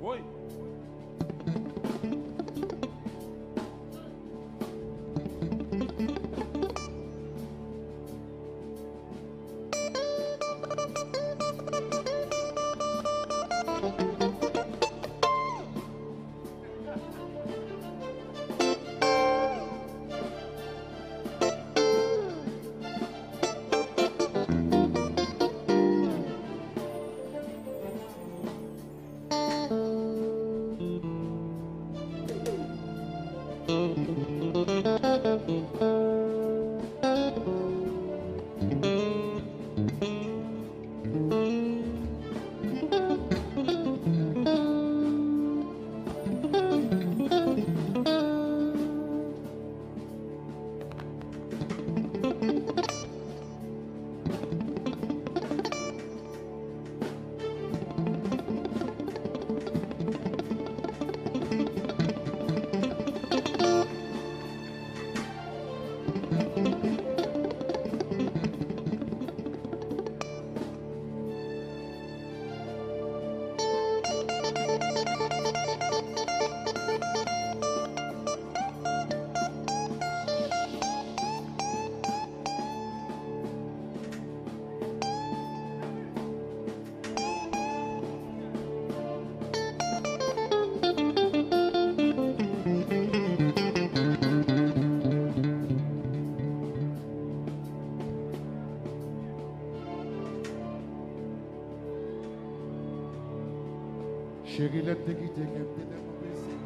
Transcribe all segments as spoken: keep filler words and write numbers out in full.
Woy! Cheri, lè n te kite, kè m te tèlman blese, m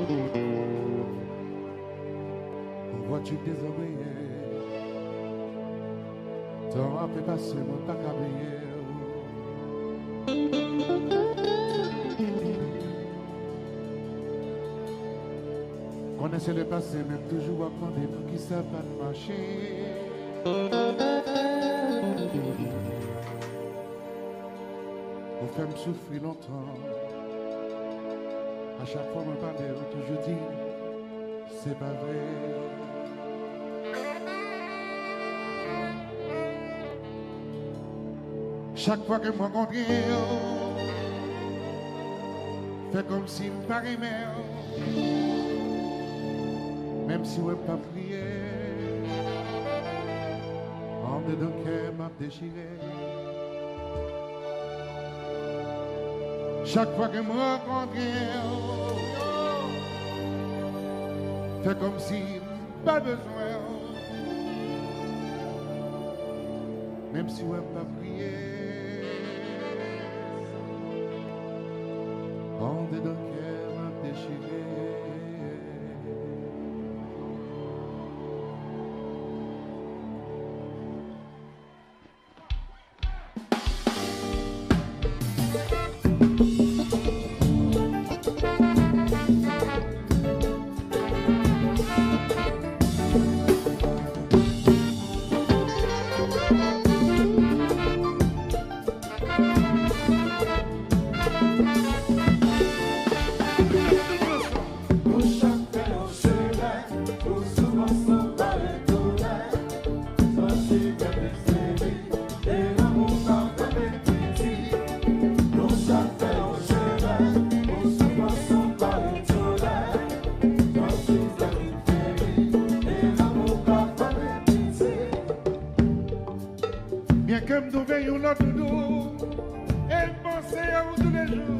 te vle fè w repoze. Pou vwati k dezanbreye, tan an ape pase, mwen pa ka bliye w. Konnen se lepase, men m toujou ap mande poukisa pa t mache. Ou fè m soufri lontan. A chak fwa mwen pale, ou toujou di se pa vre. Chak fwa ke m rankontre w, fè kòmsi m pa renmen w. Menm si w wè m p ap kriye, andedan kè m ap dechire. Chak fwa ke m rankontre w, fè kòmsi m pa bezwen w. Menm si w wè m p ap kriye, andedan kè m ap dechire. Nou chak fè yon chemen, pou soufrans nou pa retounen. Santi bèl espri, e lanmou pa fèmen piti. Nou chak fè yon chemen, pou soufrans nou pa retounen. Santi bèl espri, e lanmou pa fèmen piti. Byenke m twouve yon lòt doudou, e m panse a ou toulejou.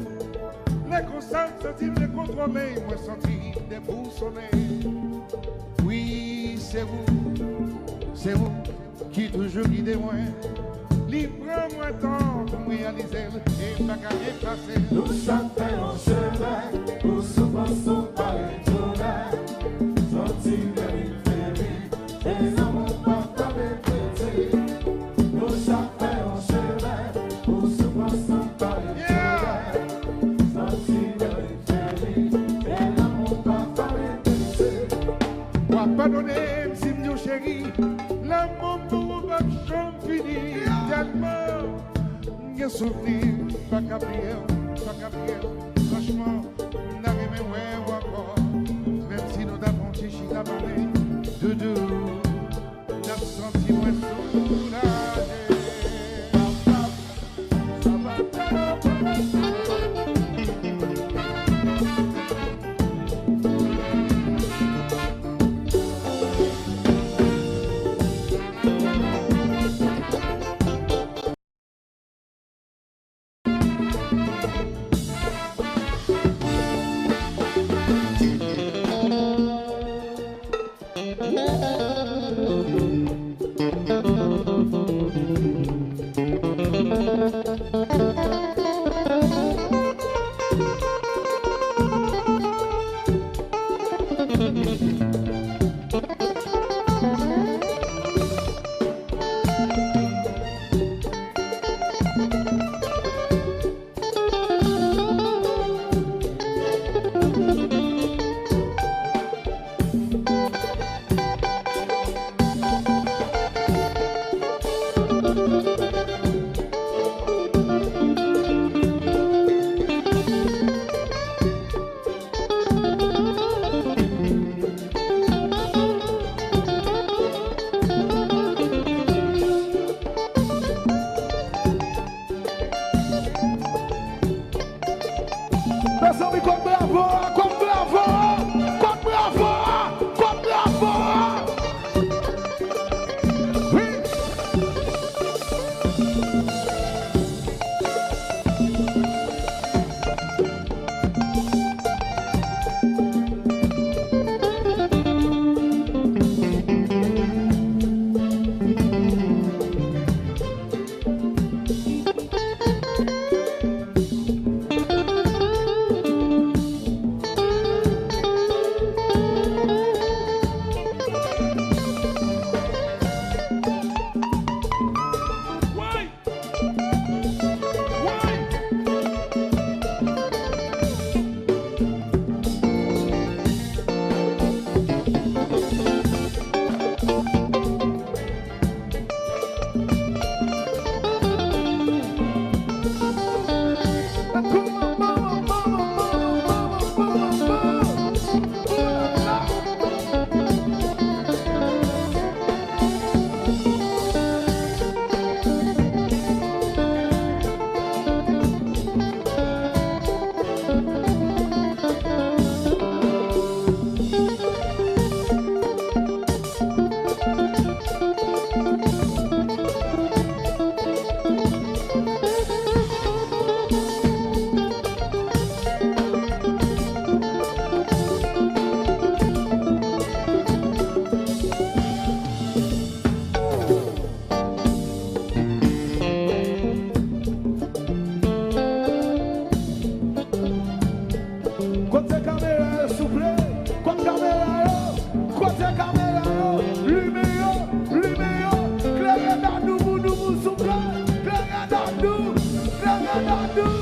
Lè konsa m santi m dekontwole, mwen santi m debousole. Wi, se ou, se ou ki toujou gide mwen. Li pran mwen tan pou m reyalize l, e m pa ka efase l. Nou chak fè yon chemen, pou soufrans nou pa retounen. Santi bèl espri, e lanmou pa fèmen piti. Nou chak fè yon chemen, pou soufrans nou pa retounen. Santi bèl espri, e lanmou pa fèmen piti. W ap padone m si m di w cheri, lanmou m pou ou p ap janm fini. Tèlman m Gen souvni, pa ka bliye w, pa ka bliye w. Franchman, m ta renmen wè w ankò. Menm si nou ta fè yon ti chita pale, doudou, n ap santi mwen soulaje. Mezanmi, kot bravo a, kot bravo a, kot bravo a, kot bravo a. Wi. Kote kamera yo, souple? Kot kamera yo? Kote kamera yo? Limen yo, limen yo. Klere dadou pou nou, pou souple. Klere dadou, klere dadou.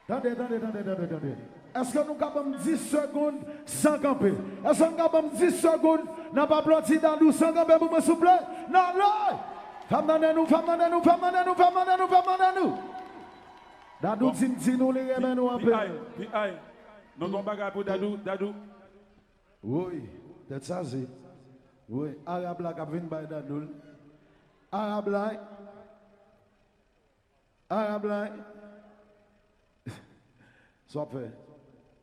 Tande, tande, tande, tande, tande. Èske nou ka ban m dis segonn san kanpe? Èske nou ka ban m dis segonn? N ap aplodi Dadou san kanpe pou mwen, souple? N ale! Fè m tande nou, fè m tande nou, fè m tande nou, fè m tande nou, fè m tande nou. Dadou di m di nou li renmen nou anpil. P I, P I. Nou gon bagay pou Dadou, Dadou. Woy, tèt chaje. Woy, Arab la k ap vin bay Dadou l. Arab la. Arab la. Sa w ap fè?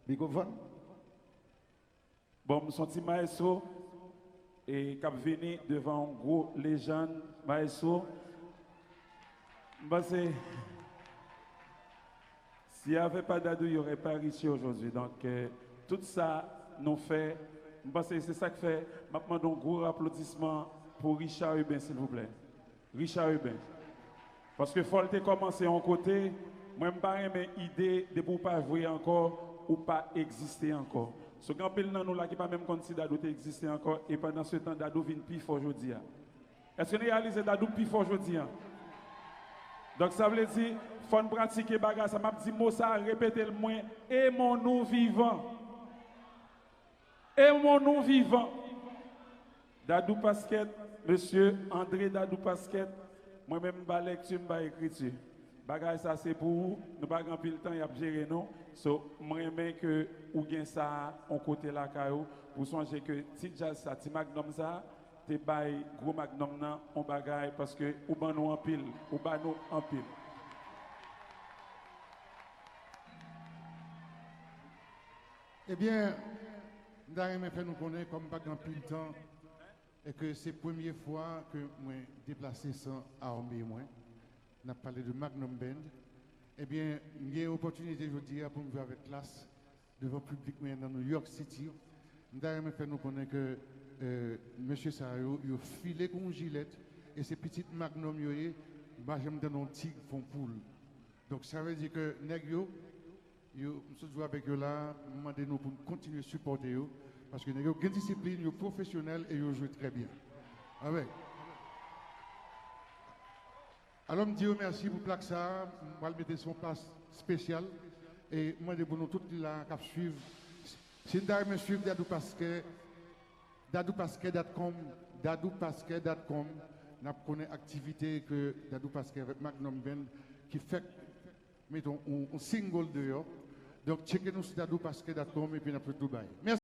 Mikwofòn? Bon, m son ti maestro e k ap vini devan yon gwo lejann maestro. M panse, s'il y avait pas Dadou, il y aurait pas Richie aujourd'hui. Donc, euh, tout sa nou fè, m panse se sa k fè m ap mande yon gwo aplodisman pou Richard Rubin, silvouplè. Richard Rubin. Paske fò l te kòmanse yon kote, mwen m pa renmen ide depi w pa jwe ankò, ou pa egziste ankò. So gen anpil nan nou la ki pa menm konn si Dadou te egziste ankò, e pandan se tan Dadou vin pi fò jodi a. Èske n reyalize Dadou pi fò jodi a? Donk sa vle di, fò n pratike bagay sa, m ap di mo sa, repete l, mwen, aimons-nous vivants. Aimons-nous vivants. Dadou Pasquet, mesye André Dadou Pasquet, mwen menm m ba lèkti, m ba ekriti. Bagay sa se pou ou, nou pa gen anpil tan, y ap jere nou. So, m renmen ke ou gen sa a yon kote lakay ou, pou sonje ke ti djaz sa, ti magnum sa, te bay gwo magnum nan yon bagay, paske ou ban nou anpil, ou ba nou anpil. Ebyen, m ta renmen fè nou konnen, kòm m pa gen anpil tan, e ke se premye fwa ke mwen deplase san ame mwen, n ap pale de Magnum Band, ebyen, m gen opòtinite jodi a pou m jwe avèk klas devan piblik mwen nan New York City. M ta renmen fè nou konnen ke, eh, mesye sa yo, yo file kon yon jilèt, e se pitit Magnum yo ye, m pa janm tande yon tig fè yon poul. Donk, sa vle di ke nèg yo, yo, m sot jwe avèk yo la, m mande nou pou n kontinye sipòte yo, paske nèg yo gen disiplin, yo pwofesyonèl e yo jwe trè byen. Amèn. Alò, m di yo mèsi pou plak sa a, m pral mete sou yon plas espesyal, e m mande pou nou tout ki la k ap swiv, si n ta renmen swiv Dadou Pasquet, dadou pasquet dot com, dadou pasquet dot com, n ap konnen aktivite ke Dadou Pasquet avèk Magnum Band ki fèk mete yon, yon single deyò. Donk, tcheke nou sou dadou pasquet dot com epi n ap fè tout bagay. Mèsi.